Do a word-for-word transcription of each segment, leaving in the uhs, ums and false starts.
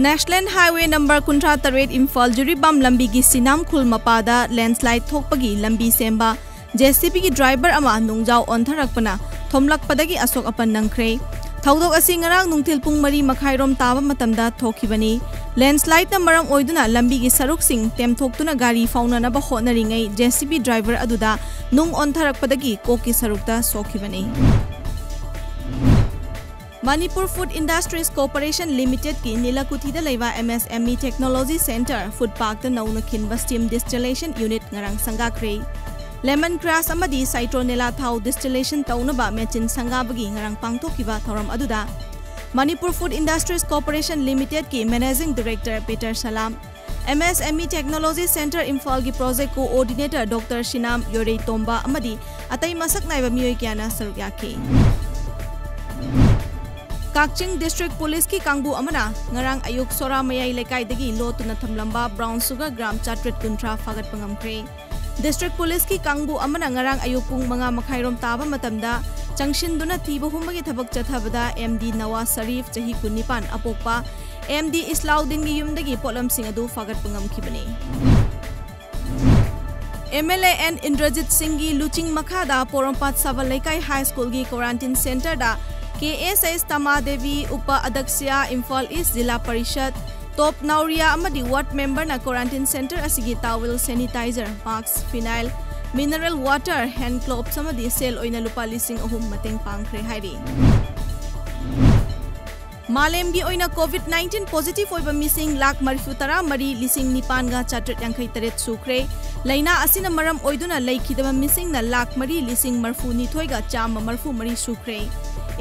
National Highway number ꯀꯨꯟꯊ꯭ꯔꯥ ꯇꯔꯦꯠ ꯏꯝꯐꯥꯜ ꯖꯤꯔꯤꯕꯥꯝ ꯂꯝꯕꯤꯒꯤ ꯁꯤꯅꯥꯝ ꯈꯨꯜ ꯃꯄꯥꯗ landslide ꯊꯣꯛꯄꯒꯤ ꯂꯝꯕꯤ ꯁꯦꯝꯕ JCBꯒꯤ driver ꯑꯃ ꯅꯨꯡꯖꯥꯎ ꯑꯣꯟꯊꯔꯛꯄꯅ ꯊꯣꯝꯂꯛꯄꯗꯒꯤ ꯑꯁꯣꯛ ꯑꯄꯟ ꯅꯪꯈ꯭ꯔꯦ꯫ ꯊꯧꯗꯣꯛ ꯑꯁꯤ ꯉꯔꯥꯡ ꯅꯨꯡꯊꯤꯜ ꯄꯨꯡ ꯃꯔꯤ ꯃꯈꯥꯏꯔꯣꯝ ꯇꯥꯕ ꯃꯇꯝꯗ ꯊꯣꯛꯈꯤꯕꯅꯤ꯫ Landslideꯅ ꯃꯔꯝ ꯑꯣꯏꯗꯨꯅ ꯂꯝꯕꯤꯒꯤ ꯁꯔꯨꯛꯁꯤꯡ ꯇꯦꯝꯊꯣꯛꯇꯨꯅ ꯒꯥꯔꯤ ꯐꯥꯎꯅꯅꯕ ꯍꯣꯠꯅꯔꯤꯉꯩ JCB driver ꯑꯗꯨꯗ ꯅꯨꯡ ꯑꯣꯟꯊꯔꯛꯄꯗꯒꯤ ꯀꯣꯛꯀꯤ ꯁꯔꯨꯛꯇ ꯁꯣꯛꯈꯤꯕꯅꯤ꯫ Manipur Food Industries Corporation Limitedꯀꯤ ꯅꯤꯂꯥꯀꯨꯊꯤꯗ ꯂꯩꯕ MSME Technology Centre Food Parkꯇ ꯅꯧꯅ ꯈꯤꯟꯕ steam distillation unit ꯉꯔꯥꯡ ꯁꯪꯒꯥꯈ꯭ꯔꯦ꯫ Lemon grass ꯑꯃꯗꯤ citronella ꯊꯥꯎ distillation ꯇꯧꯅꯕ machine ꯁꯪꯒꯥꯕꯒꯤ ꯉꯔꯥꯡ ꯄꯥꯡꯊꯣꯛꯈꯤꯕ ꯊꯧꯔꯝ ꯑꯗꯨꯗ Manipur Food Industries Corporation Limitedꯀꯤ Managing Director Peter Salam, MSME Technology Centre ꯏꯝꯐꯥꯜꯒꯤ Project Coordinator Doctor ꯁꯤꯅꯥꯝ ꯌꯣꯔꯩꯇꯣꯝꯕ ꯑꯃꯗꯤ ꯑꯇꯩ ꯃꯁꯛ ꯅꯥꯏꯕ ꯃꯤꯑꯣꯏ ꯀꯌꯥꯅ ꯁꯔꯨꯛ ꯌꯥꯈꯤ꯫ ꯀꯛꯆꯤꯡ District Policeꯀꯤ ꯀꯥꯡꯕꯨ ꯑꯃꯅ ꯉꯔꯥꯡ ꯑꯌꯨꯛ ꯁꯣꯔꯥ ꯃꯌꯥꯏ ꯂꯩꯀꯥꯏꯗꯒꯤ ꯂꯣꯠꯇꯨꯅ ꯊꯝꯂꯝꯕ brown sugar gram ꯆꯥꯇ꯭ꯔꯦꯠ ꯀꯨꯟꯊ꯭ꯔꯥ ꯐꯥꯒꯠꯄ ꯉꯝꯈ꯭ꯔꯦ꯫ District Policeꯀꯤ ꯀꯥꯡꯕꯨ ꯑꯃꯅ ꯉꯔꯥꯡ ꯑꯌꯨꯛ ꯄꯨꯡ ꯃꯉꯥ ꯃꯈꯥꯏꯔꯣꯝ ꯇꯥꯕ ꯃꯇꯝꯗ ꯆꯪꯁꯤꯟꯗꯨꯅ ꯊꯤꯕ ꯍꯨꯝꯕꯒꯤ ꯊꯕꯛ ꯆꯠꯊꯕꯗ MD ꯅꯋꯥꯖ ꯁꯔꯤꯐ, ꯆꯍꯤ ꯀꯨꯟꯅꯤꯄꯥꯟ, ꯑꯄꯣꯛꯄ MD ꯏꯁꯂꯥꯎꯗꯤꯟꯒꯤ ꯌꯨꯝꯗꯒꯤ ꯄꯣꯠꯂꯝꯁꯤꯡ ꯑꯗꯨ ꯐꯥꯒꯠꯄ ꯉꯝꯈꯤꯕꯅꯤ꯫ MLA N ꯏꯟꯗ꯭ꯔꯖꯤꯠ ꯁꯤꯡꯒꯤ ꯂꯨꯆꯤꯡ ꯃꯈꯥꯗ ꯄꯣꯔꯣꯝꯄꯥꯠ ꯁꯕꯜ ꯂꯩꯀꯥꯏ High Schoolꯒꯤ quarantine centreꯗ KSS ꯇꯃꯥ Devi, ꯎꯄ ꯑꯗꯛꯁꯤꯌꯥ, Imphal East ꯖꯤꯂꯥ ꯄꯔꯤꯁꯗ, ꯇꯣꯞ ꯅꯥꯎꯔꯤꯌꯥ ꯑꯃꯗꯤ ward memberꯅ quarantine centre ꯑꯁꯤꯒꯤ towel, sanitizer, mask, phenyl, mineral water, hand gloves ꯑꯃꯗꯤ ꯁꯦꯜ ꯑꯣꯏꯅ ꯂꯨꯄꯥ ꯂꯤꯁꯤꯡ ꯑꯍꯨꯝ ꯃꯇꯦꯡ ꯄꯥꯡꯈ꯭ꯔꯦ ꯍꯥꯏꯔꯤ꯫ ꯃꯥꯂꯦꯝꯒꯤ ꯑꯣꯏꯅ COVID nineteen positive ꯑꯣꯏꯕ ꯃꯤꯁꯤꯡ ꯂꯥꯈ ꯃꯔꯤꯐꯨ ꯇꯔꯥ ꯃꯔꯤ ꯂꯤꯁꯤꯡ ꯅꯤꯄꯥꯟꯒ ꯆꯥꯇ꯭ꯔꯦꯠ ꯌꯥꯡꯈꯩ ꯇꯔꯦꯠ ꯁꯨꯈ꯭ꯔꯦ꯫ ꯂꯥꯏꯅꯥ ꯑꯁꯤꯅ ꯃꯔꯝ ꯑꯣꯏꯗꯨꯅ ꯂꯩꯈꯤꯗꯕ ꯃꯤꯁꯤꯡꯅ ꯂꯥꯈ ꯃꯔꯤ ꯂꯤꯁꯤꯡ ꯃꯔꯤꯐꯨ ꯅꯤꯊꯣꯏꯒ ꯆꯥꯝꯃ ꯃꯔꯤꯐꯨ ꯃꯔꯤ ꯁꯨꯈ꯭ꯔꯦ꯫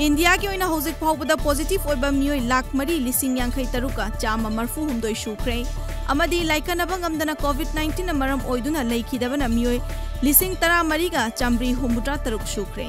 ꯏꯟꯗꯤꯌꯥꯒꯤ ꯑꯣꯏꯅ ꯍꯧꯖꯤꯛ ꯐꯥꯎꯕꯗ positive ꯑꯣꯏꯕ ꯃꯤꯑꯣꯏ ꯂꯥꯈ ꯃꯔꯤ ꯂꯤꯁꯤꯡ ꯌꯥꯡꯈꯩ ꯇꯔꯨꯛꯀ ꯆꯥꯝꯃ ꯃꯔꯤꯐꯨ ꯍꯨꯝꯗꯣꯏ ꯁꯨꯈ꯭ꯔꯦ꯫ ꯑꯃꯗꯤ ꯂꯥꯏꯀꯠꯅꯕ ꯉꯝꯗꯅ COVID nineteenꯅ ꯃꯔꯝ ꯑꯣꯏꯗꯨꯅ ꯂꯩꯈꯤꯗꯕꯅ ꯃꯤꯑꯣꯏ ꯂꯤꯁꯤꯡ ꯇꯔꯥ ꯃꯔꯤꯒ ꯆꯥꯝꯃꯔꯤ ꯍꯨꯝꯐꯨꯇꯔꯥ ꯇꯔꯨꯛ ꯁꯨꯈ꯭ꯔꯦ꯫